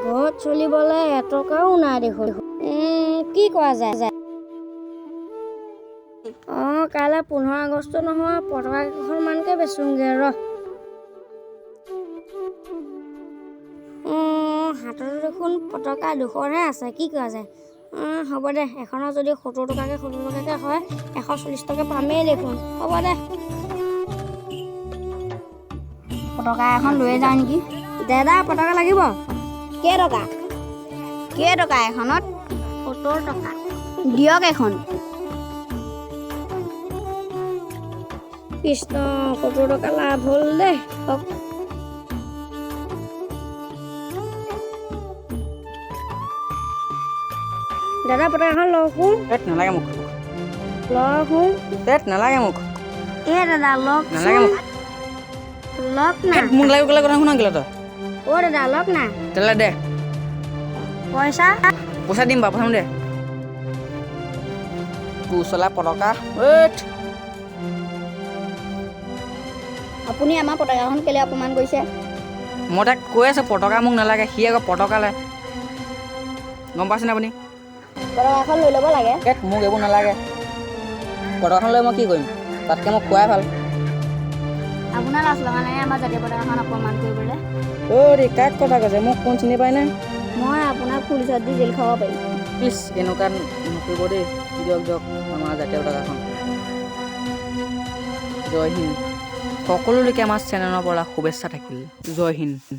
ঘৰত চলিবলৈ এটকাও নাই দেখোন। কি কৰা যায়? অঁ, কাইলৈ 15 আগষ্ট নহয়, পতাকা কেইখনমানকে বেচোংগৈ ৰহ। অঁ, হাতত দেখোন পতাকা দুখনহে আছে, কি কৰা যায়? হ'ব দে, এখনত যদি 70 টকাকৈ 70 টকাকৈ হয়, 140 টকা পামেই দেখোন। হ'ব দে। পতাকা এখন লৈয়ে যাওঁ নেকি? দাদা, পতাকা লাগিব। কেইটকা কেইটকা এখনত? 70 টকা। দিয়ক এখন। কৃষ্ণ, 70 টকা লাভ হ'ল দেই। হওক। দাদা, পতাকাখন লওকচোন। এত নালাগে মোক। লওকচোন। এত নালাগে মোক। এ দাদা, লওক। নালাগে মোক। লওক না। এত মোক লাগিব ক'লে কথা শুনা কেলে তই? অ' দাদা, লওক না। তেতিয়াহ'লে দে। পইচা? পইচা দিম বাৰু, প্ৰথম দে। কুচলা পতাকা ঐত। আপুনি আমাৰ পতাকাখন কেলৈ অপমান কৰিছে? মই তাক কৈ আছোঁ পতাকা মোক নালাগে, সি আকৌ পতাকা লয়। গম পাইছেনে আপুনি? পতাকাখন লৈ ল'ব লাগে। এত মোক এইবোৰ নালাগে। পতাকাখন লৈ মই কি কৰিম? তাতকৈ মোক খোৱাই ভাল। আপোনাৰ লাজ লগা নাই আমাৰ জাতীয় পতাকাখন অপমান কৰিবলৈ? অ' দেই, কাক কথা কৈছে? মোক কোন চিনি পায় নে? মই আপোনাক পুলিচত দি জেল খাব পাৰিম। প্লিজ, এনেকুৱা নকৰিব দেই। দিয়ক দিয়ক আমাৰ জাতীয় পতাকাখন। জয় হিন্দ। সকলোলৈকে আমাৰ চেনেলৰ পৰা শুভেচ্ছা থাকিল। জয় হিন্দ।